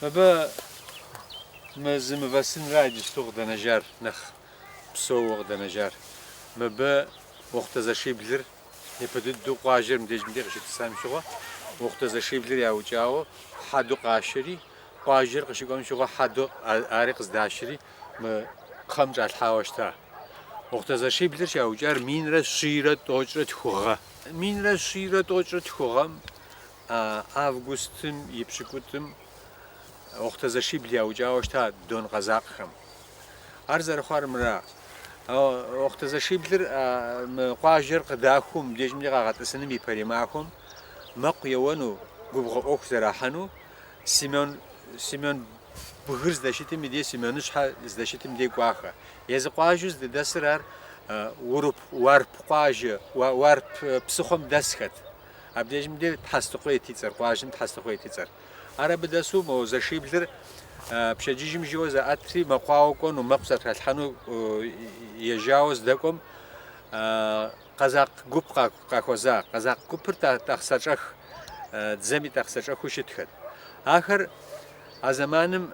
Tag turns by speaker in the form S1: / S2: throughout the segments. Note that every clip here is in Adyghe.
S1: Мыбы мы зы мывэ сынра иджыпсту къыдэнэжар, нэхъ псэууэ къыдэнэжар. Мыбы Уэхъутэ зэшиблыр япэ дыдэу къуажэр мыбдежым дей къыщытӏысам щыгъуэ, Уэхъутэ зэшиблыр яукӏауэ хьэдэу къашэри, къуажэр къыщыкӏуэм щыгъуэ хьэдэу ари къыздашэри мы кхъэм щӏалъхьауэ щыта. Уэхъутэ зэшиблыр щаукӏар минрэ щийрэ тӏощӏрэ тху гъэ. Минрэ щийрэ тӏощӏрэ тху гъэм августым и пщыкӏутӏым Уэхъутэ зэшибл яукӏауэ щыта Дон къэзакъхэм. Ар зэрыхъуар мыра. Уэхъутэ зэшиблыр мы къуажэр къыдахуу мыбдежым дей къагъэтӏысыным ипэрей махуэм мэкъу еуэну, губгъуэ ӏуэху зэрахьэну Семен, Семен бгыр здэщытым и дей, Семеныщхьэ здэщытым дей кӏуахэ. Езы къуажэу здэдэсыр ар Уруп, Уарп къуажэ, Уарп псыхъуэм дэсхэт. Абдежым дей Тхьэстыкъуейт и цӏэр, къуажэм Тхьэстыкъуейт и цӏэр. Ар абы дэсу мо зэшиблыр пщэдджыжьым жьыуэ заӏэтри мэкъуауэ кӏуэну, мэкъу зэтралъхьэну ежьауэ здэкӏуэм къэзакъ гуп къахуэза. Къэзакъ гупыр тӏасхъэщӏэх, дзэм и тӏасхъэщӏэхыу щытхэт. Ахэр а зэманым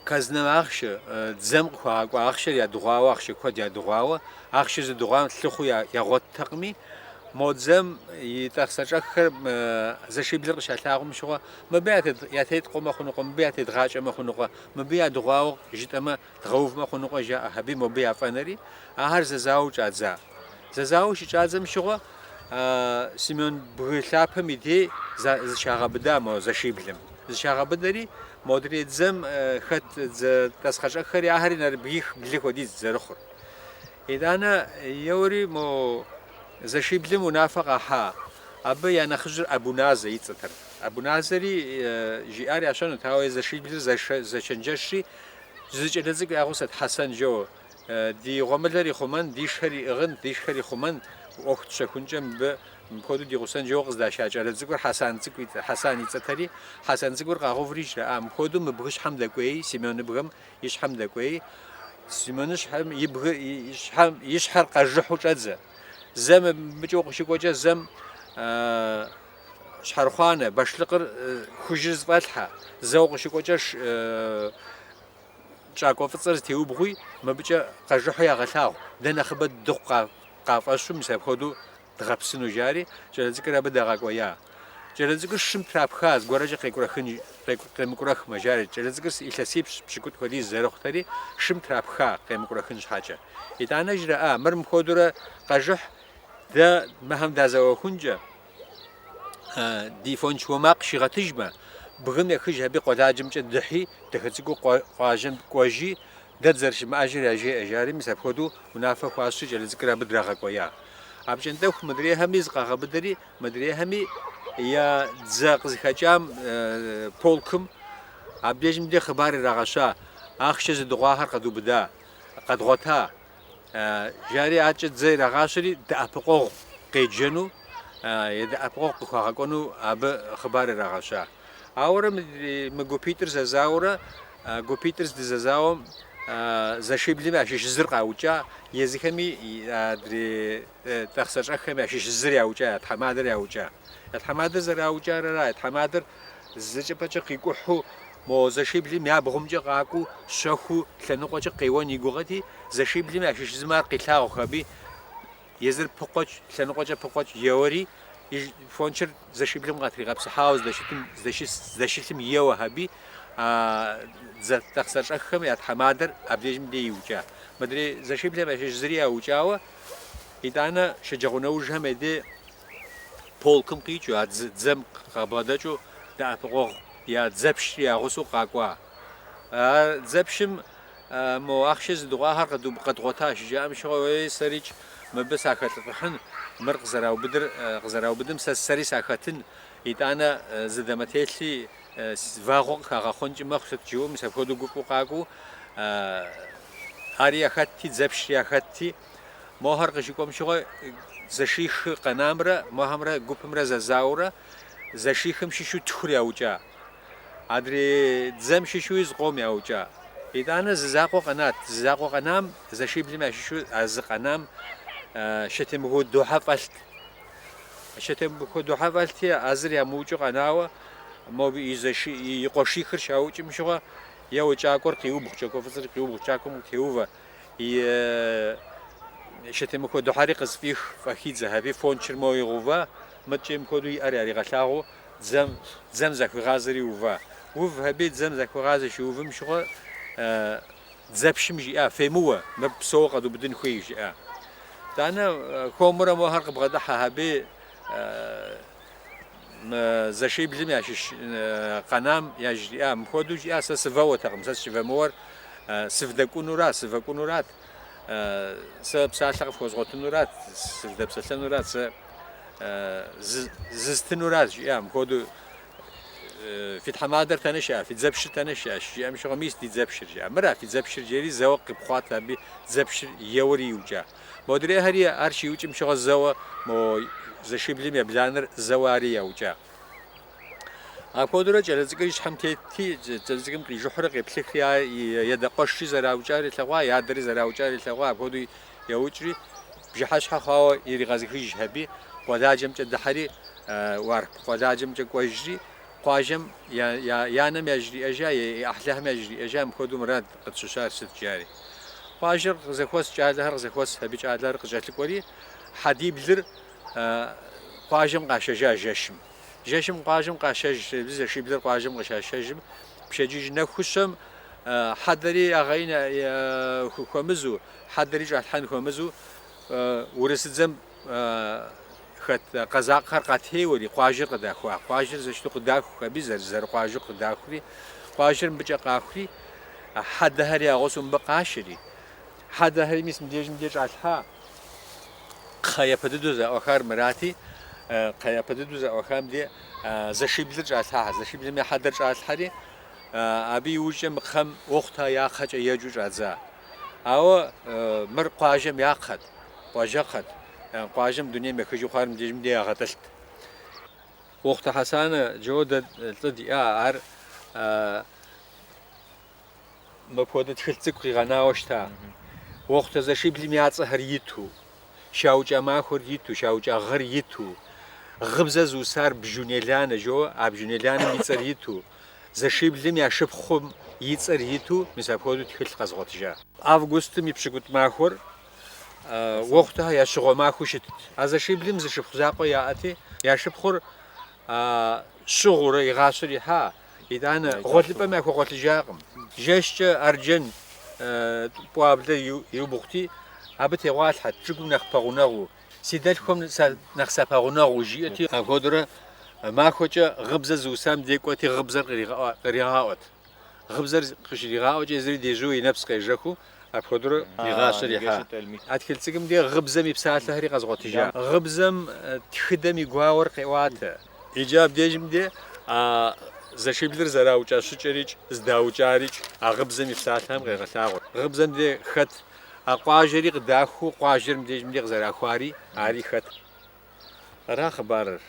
S1: Казнэм ахъшэ, дзэм къыхуагъэкӏуа ахъшэр ядыгъуауэ, ахъшэ куэд ядыгъуауэ, ахъшэ зыдыгъуам лъыхъуу ягъуэттэкъыми, мо дзэм и тӏасхъэщӏэххэр зэшиблыр къыщалъагъум щыгъуэ, мыбы ятеткъуэмэ хъунукъэ, мыбы ятедгъакӏэмэ хъунукъэ, мыбы ядыгъуауэ жытӏэмэ дгъэувмэ хъунукъэ, жаӏэ аби мобы яфӏэнэри, ахэр зэзауэу щӏадза. Зэзауэу щыщӏадзэм щыгъуэ, Семен бгы лъапэм и дей зыщагъэбыда мо зэшиблым. Зыщагъэбыдэри, модрей дзэм хэт дзэ тӏасхъэщӏэххэри ахэри нэрыбгих блы хуэдиз зэрыхъур. Итӏанэ еуэри мо зэшиблым унафэ къахьа. Абы я нэхъыжьыр Абуназэ и цӏэтэр. Абуназэри жиӏар ящӏэнут, ауэ зэшиблыр зэчэнджэщри, зы кӏэлэ цӏыкӏу я гъусэт Хьэсэн жэуэ. Ди гъуэмылэр ихъумэн, дишхэр иӏыгъын, дишхэр ихъумэн, ӏуэху тщэхункӏэ мыбы мыпхуэдэу ди гъусэн жэуэ къыздаша кӏалэ цӏыкӏур Хьэсан цӏыкӏу и цӏэ, Хьэсан и цӏэтэри, Хьэсан цӏыкӏур къагъэуври жраӏа, мыпхуэдэу мы бгыщхьэм дэкӏуеи, Семеныбгым и щхьэм дэкӏуеи, Семеныщхьэм и бгы и щхьэм и щхьэр къэжыхьу щӏэдзэ. Зэ мыбыкӏэ укъыщыкӏуэкӏэ, зэм щхьэрыхъуанэ, башлыкъыр хужьыр зыфӏэлъхьэ, зэ укъыщыкӏуэкӏэ Щӏакӏуэ фӏыцӏэр зытеубгъуи, мыбыкӏэ къэжыхьу ягъэлъагъу, дэ нэхъыбэ дыхъу къафӏэщу мис апхуэдэу дгъэпсыну жари, кӏалэ цӏыкӏур абы дагъэкӏуея. Кӏалэ цӏыкӏур шым трапха, зыгуэрэкӏэ къекӏурэхын, къемыкӏурэхмэ, жари, кӏалэ цӏыкӏур илъэсипщӏ, пщыкӏутӏ хуэдиз зэрыхъутэри, шым трапха къемыкӏурэхын щхьэкӏэ. Итӏанэ жраӏа, мыр мыпхуэдэурэ къэжыхь, дэ мыхэм дазэуэхункӏэ, Ди фонч уэ макъ щигъэтыжмэ, бгым ехыж аби къуэладжэмкӏэ дыхьи, дахэ цӏыкӏуу къуажэм кӏуэжи, дэ дызэрыщымыӏэжыр яжеӏэ, жари, мис апхуэдэу унафэ хуащӏри кӏалэ цӏыкӏур абы драгъэкӏуея. Апщӏондэху мыдрейхэми зыкъагъэбыдэри, мыдрейхэми я дзэ къызыхэкӏам полкым абдежым де хъыбар ирагъэща, ахъшэ зыдыгъуахэр къэдубыда, къэдгъуэта. Жари адэкӏэ дзэ ирагъащэри дэӏэпыкъуэгъу къеджэну е дэӏэпыкъуэгъу къыхуагъэкӏуэну абы хъыбар ирагъэща. Ауэрэ мы гупитӏыр зэзауэрэ, гупитӏыр здызэзауэм зэшиблым ящыщ зыр къаукӏа, езыхэми адрей тӏасхъэщӏэххэм ящыщ зыр яукӏа, я тхьэмадэр яукӏа. Я тхьэмадэр зэраукӏар ара, я тхьэмадэр зы щӏыпӏэкӏэ къикӏухьу Мо зэшиблым я бгъумкӏэ къакӏуэу щэхуу лъэныкъуэкӏэ къеуэн и гугъэти, зэшиблым ящыщ зым ар къилъагъух аби, езыр пыкъуэкӏ, лъэныкъуэкӏэ пыкъуэкӏ еуэри, и фончыр зэшиблым къатригъэпсыхьауэ здэщытым, здэщыс, здэщылъым еуэх аби, а дзэ тӏасхъэщӏэххэм я тхьэмадэр абдежым дей иукӏа. Мыдрей зэшиблым ящыщ зыри яукӏауэ, итӏанэ шэджагъуэнэужьхэм я дей полкым къикӏыу, а дзэм къабгъэдэкӏыу дэӏэпыкъуэгъу я дзэпщри я гъусэу къакӏуа. А дзэпщым мо ахъшэ зыдыгъуахэр къэдгъуэта щыжаӏэм щыгъуэ, уей, сэрикӏ мыбы сахэлӏыфӏыхьын, мыр къызэраубыдыр, къызэраубыдым сэ сэри сахэтын, итӏанэ зы дамэтелъи вагъуэ къыхагъэхъуэнкӏи мэхъу, сыт жиӏэу, мис апхуэдэу гуфӏэу къакӏуэу, ари яхэтти, дзэпщри яхэтти, Мохэр къыщыкӏуэм щыгъуэ зэших къэнамрэ мохэмрэ гупымрэ зэзауэурэ зэшихым щыщу тхур яукӏа. Адрей дзэм щыщуи зыкъом яукӏа. Итӏанэ зы закъуэ къэнат. Зы закъуэ къэнам, зэшиблым ящыщу а зы къэнам щэтемыхуэ духьэ фӏэлът. Щэтемыхуэ духьэ фӏэлъти, а зыр ямыукӏыу къэнауэ. Мобы и зэши, и къуэшихыр щаукӏым щыгъуэ, еуэ кӏакӏуэр къиубгъу, кӏакӏуэ фӏыцӏэр къиубгъу, кӏакӏуэм къытеувэ, и шэтемыхуэ духьэри къысфӏих, фӏэхидзэ аби, фончыр моуэ игъэува, мыткӏэ мыпхуэдэу и ӏэр яригъэлъагъуу дзэм, дзэм захуигъазэри ува. Ув аби, дзэм захуигъазэ щыувым щыгъуэ, дзэпщым жиӏа, фемыуэ, мыр псэууэ къэдубыдын хуей, жиӏа. Итӏанэ хуэмурэ мохэр къыбгъэдыхьэ аби, Мы зэшиблым ящыщ къэнам яжриӏа, мыпхуэдэу жиӏа, сэ сывэуэтэкъым, сэ сыщӏывэмыуэр сывдэкӏунура, сывэкӏунурат, сэ псалъэ къыфхуэзгъуэтынурат, сывдэпсэлъэнурат, сэ зыстынурат, жиӏа, мыпхуэдэу фи тхьэмадэр тэнэ щыӏэ, фи дзэпщыр тэнэ щыӏэ, щыжиӏэм щыгъуэ, мис ди дзэпщыр, жиӏа, мыра фи дзэпщыр, жери зэуэ къипхъуат аби дзэпщыр еуэри иукӏа. Модрейхэри ар щиукӏым щыгъуэ зэуэ мо зэшиблым ебланэр зэуэ ари яукӏа. Апхуэдэурэ кӏалэ цӏыкӏур и щхьэм тетти, кӏалэ цӏыкӏум къижыхьурэ къеплъыхри, ар и адэ къуэшри зэраукӏар илъэгъуа, и адэри зэраукӏар илъэгъуа, апхуэдэу яукӏри, бжыхьэщхьэ хъуауэ иригъэзыхыжщ аби, къуэладжэмкӏэ дыхьэри, Уарп къуэладжэмкӏэ кӏуэжри, къуажэм я анэм яжриӏэжа, и ӏыхьлыхэм яжриӏэжа, мыпхуэдэу мырат къытщыщӏар сыт, жари. Къуажэр къызэхуэс, кӏалэхэр къызэхуэс, абы кӏалэхэр къыкӏэлъыкӏуэри, хьэдиблыр къуажэм къашэжа жэщым. Жэщым къуажэм къашэж, зэшиблыр къуажэм къыщашэжым, пщэдджыжь нэхущэм хьэдэри ягъеин хуэмызу, хьэдэри щӏалъхьэн хуэмызу урысыдзэм хэт къэзакъхэр къатеуэри, къуажэр къыдахуа. Къуажэр зэщыту къыдаху аби, зэрыкъуажэу къыдахури, къуажэр мыбыкӏэ къахури, хьэдэхэр я гъусэу мыбы къашэри, хьэдэхэри мис мыбдежым де щӏалъхьа. Кхъэ япэ дыдэу зэӏуахар мырати, кхъэ япэ дыдэу зэӏуахам де зэшиблыр щӏалъхьа. Зэшиблым я хьэдэр щӏалъхьэри, абы иужькӏэ мы кхъэм Уэхъутэ я кхъэкӏэ еджэу щӏадза. Ауэ мыр къуажэм я кхъэт, къуажэкхъэт, къуажэм дунейм ехыжу хъуар мыбдежым де ягъэтӏылът. Уэхъутэ Хьэсанэ жэуэ дэ лӏы диӏа, ар мыпхуэдэ тхылъ цӏыкӏу къигъэнауэ щыта. Уэхъутэ зэшиблым я цӏэхэр иту, щаукӏа махуэр иту, щаукӏа гъэр иту, гъыбзэ зыусар Бжу Неланэ жоуэ, а Бжу Неланэм и цӏэр иту, Зэшиблым я шыпхъум и цӏэр иту мис апхуэдэу тхылъ къэзгъуэтыжа. Августым и пщыкӏутӏ махуэр Уэхъутэхэ я щыгъуэ махуэу щытт. А зэшиблым зы шыпхъу закъуэ яӏэти, я шыпхъур щыгъуурэ и гъащӏэр ихьа, итӏанэ гъуэлъыпӏэм яхуэгъуэлъыжакъым. Жэщкӏэ арджэн пӏуаблэ иубгъути, абы тегъуалъхьэт, чӏыгум нэхъ пэгъунэгъуу. Си дэлъхухэм нэхъ сапэгъунэгъуу жиӏэти, апхуэдэурэ махуэкӏэ гъыбзэ зыусам дей кӏуэти гъыбзэр къригъаӏуэт. Гъыбзэр къыщригъаӏуэкӏэ езыри дежьу и нэпс къежэхыу апхуэдэурэ и гъащӏэр ихьа. А тхылъ цӏыкӏум де гъыбзэм и псалъэхэри къэзгъуэтыжа. Гъыбзэм тхыдэм и гуауэр къеӏуатэ. Иджы абдежым де а зэшиблыр зэраукӏа щӏыкӏэрикӏ, здаукӏарикӏ а гъыбзэм и псалъэхэм къегъэлъагъуэ. Гъыбзэм де хэт А къуажэри къыдахуу, къуажэр мыбдежым де къызэрахуари, ари хэт. Ара хъыбарыр?